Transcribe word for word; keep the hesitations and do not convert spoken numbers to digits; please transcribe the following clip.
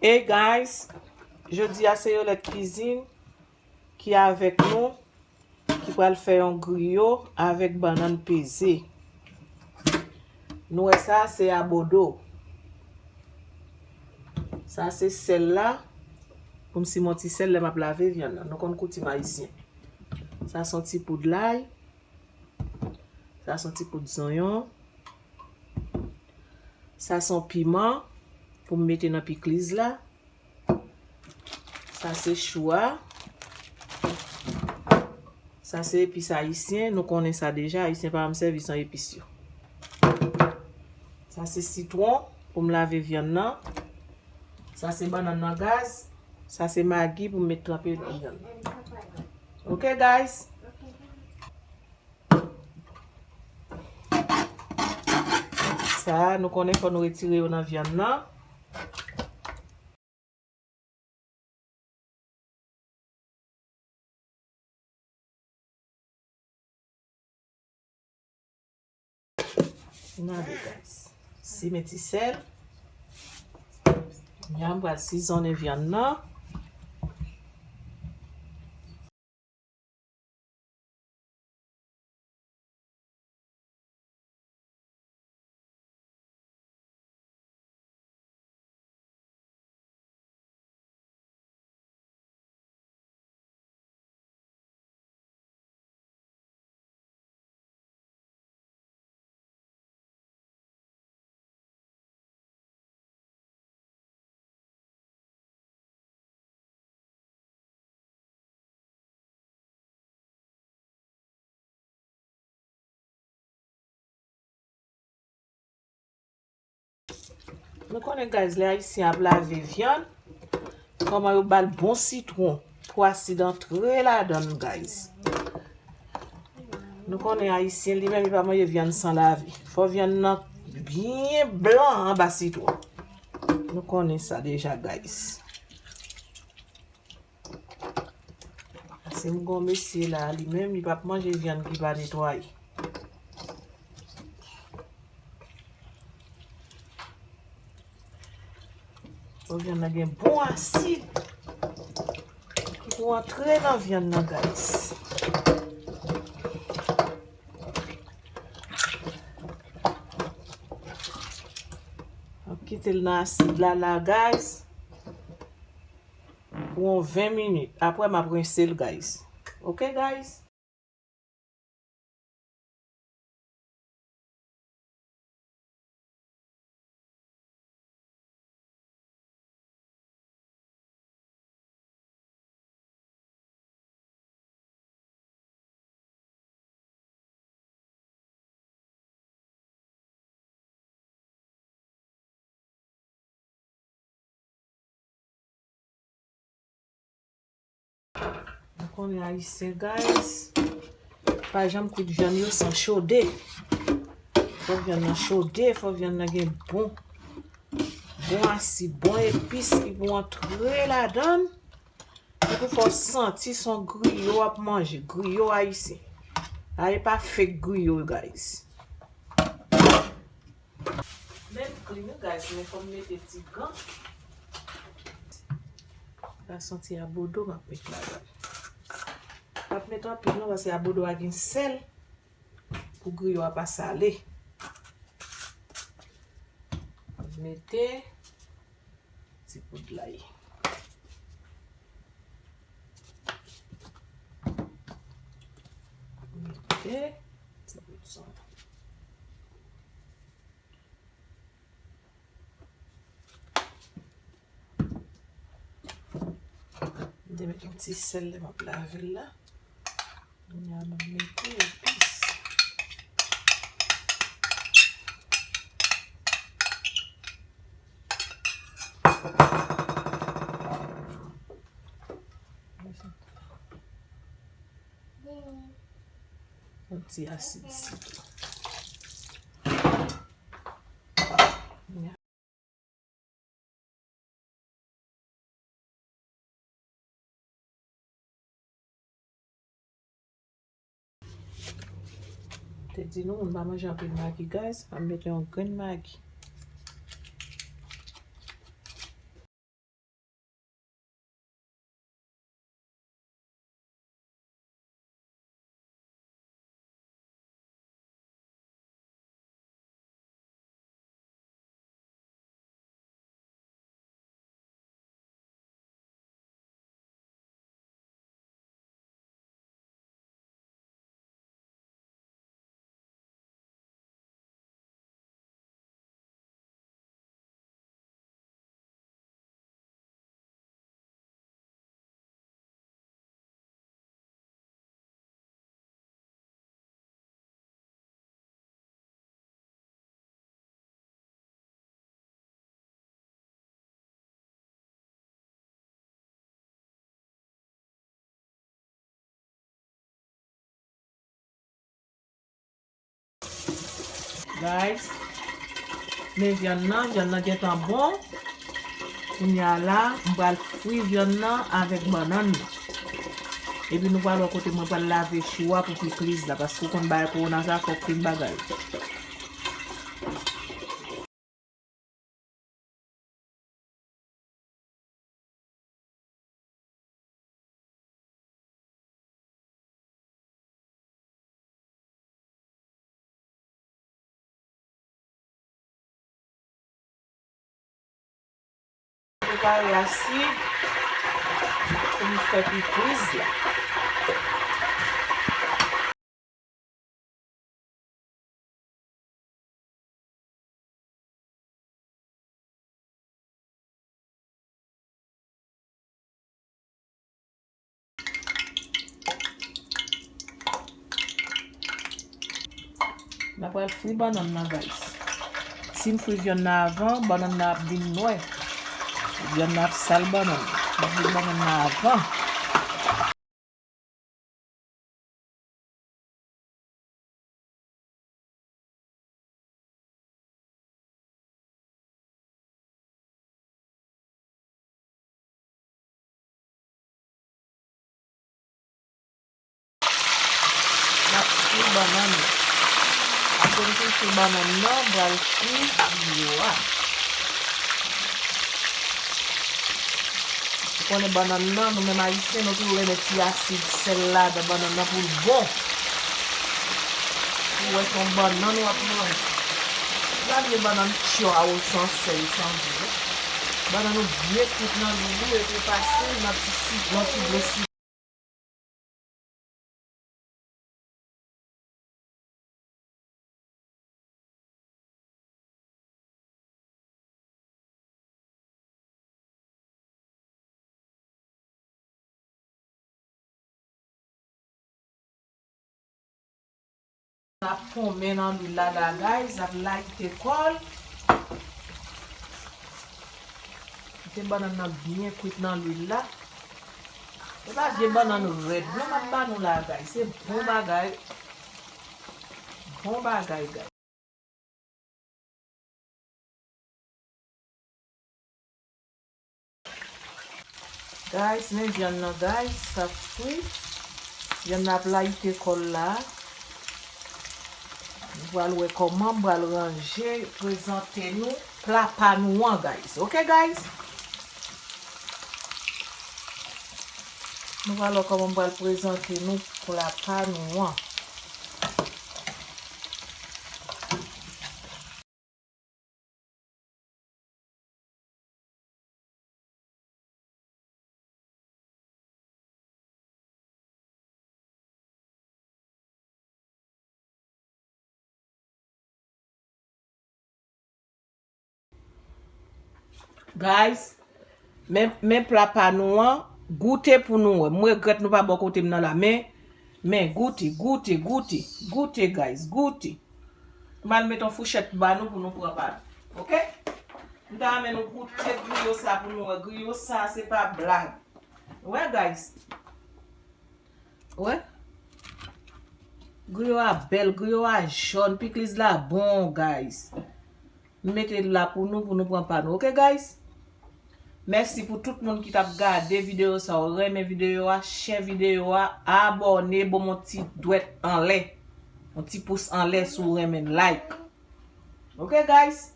Hey guys, jodi a se Yolette Cuisine ki avèk nou, ki pral fè yon griyo avèk bannann peze. Nou wè sa, se abodo. Sa se sèl la. Pou m simen yon ti sèl lè m ap lave vyann nan. Nou konn koutim ayisyen. Sa se yon ti poud lay. Sa se yon ti poud zonyon. Sa se yon piman pou m mete nan pikliz la. Sa se chou a. Sa se epis ayisyen. Nou konnen sa deja. Ayisyen pa janm sèvi san epis yo. Sa se sitwon pou m lave vyann nan. Sa se bannann nan gaz. Sa se magi pou m met tranpe nan vyann nan. Ok, guys? Sa, nou konnen fò nou retire yo nan vyann nan. Gade, guys. Simen ti sèl. Kounya m pral sizonnen vyann nan. Nou konnen, guys, lè ayisyen ap lave vyann, kòman yo ba l bon sitwon pou asid antre ladan l, guys. Nou konnen ayisyen li menm li pa manje vyann san lave. Fò vyann nan byen blan anba sitwon. Nou konnen sa deja, guys. Paske m gon mesye la, li menm, li p ap manje vyann ki pa netwaye. Fò vyann nan gen bon asid ki pou antre nan vyann nan, guys. M ap kite l nan asid la, la, guys. Pou yon ven minit. Apre, m ap rense l, guys. Ok, guys? Nou konnen ayisyen, guys, pa janm kwit vyann yo san chode. Fò vyann nan chode, fò vyann nan gen bon, bon asid, bon epis ki pou antre ladan l. Epi fò w santi se yon griyo w ap manje, griyo ayisyen. A, e pa fake griyo, guys. Men m clean wi, guys, men fò m mete ti gan. Sa se yon ti abodo m ap met ladan. M ap met anpil non, paske abodo a gen sèl pou griyo a pa sale. M mete ti poud lay. Mete ti poud sòl. M te met yon ti sèl lè m ap lave l la. Kounye a, m ap mete epis. Yon ti asid sitwon. Te di nou, moun pa manje anpil magi, guys. An mete yon grenn magi. Guys, men vyann nan, vyann nan gentan bon. Kounye a la, m pral fri vyann nan avèk bannann nan. Epi nou pral wè kote mwen pral lave chou a pou pikliz la, paske w konn bagay kowona sa fòk fin bagay. Prepare asid pou m fè pikliz la. N ap pral fri bannann nan, guys. Si m fri vyann nan avan, bannann nan ap vin nwè. Vyann nan ap sal bannann. M ap fri bannann nan avan. N ap fri bannann nan. Apre n fin fri bannann nan, m pral fri griyo a. Ou konnen bannann nan, nou menm Ayisyen, nou toujou renmen ti asid sèl ladan bannann nan pou l bon. Ou wè se yon bannann w ap manje. Pa bliye bannann tchwa ou san sèl, san vre. Bannann ou byen kwit nan lwil ou epi w pase l nan ti si, nan ti dlo si. N ap ponmen nan lwil la, la, guys, n ap layite kò l. Kite bannann nan byen kwit nan lwil la. Se pa vye bannann rèd non m ap ba nou la, guys. Se bon bagay. Bon bagay, guys. Guys, men vyann nan, guys, sa fri. Vyann nan ap layite kò l la. Nou pral wè kòman m pral ranje, prezante nou pla pa nou an, guys. Ok, guys? Nou pral wè kòman m pral prezante nou pla pa nou an. Guys, men, men pla pa nou an, goute pou nou wè. M regrèt nou pa bò kote m nan la, men, men, goute, goute, goute, goute, guys, goute. M al met yon fouchèt ba nou pou nou pran pa nou. Ok? M ta renmen nou goute griyo sa pou nou wè. Griyo sa, se pa blag. Wè, guys. Wè. Griyo a bèl, griyo a jòn, pikliz la bon, guys. M mete l la pou nou, pou nou pran pa nou. Ok, guys? Mèsi pou tout moun ki t ap gade videyo sa. Ou renmen videyo a, share videyo a, abòne, ban m yon ti dwèt anlè. Yon ti pous anlè si w renmen, like. Ok, guys?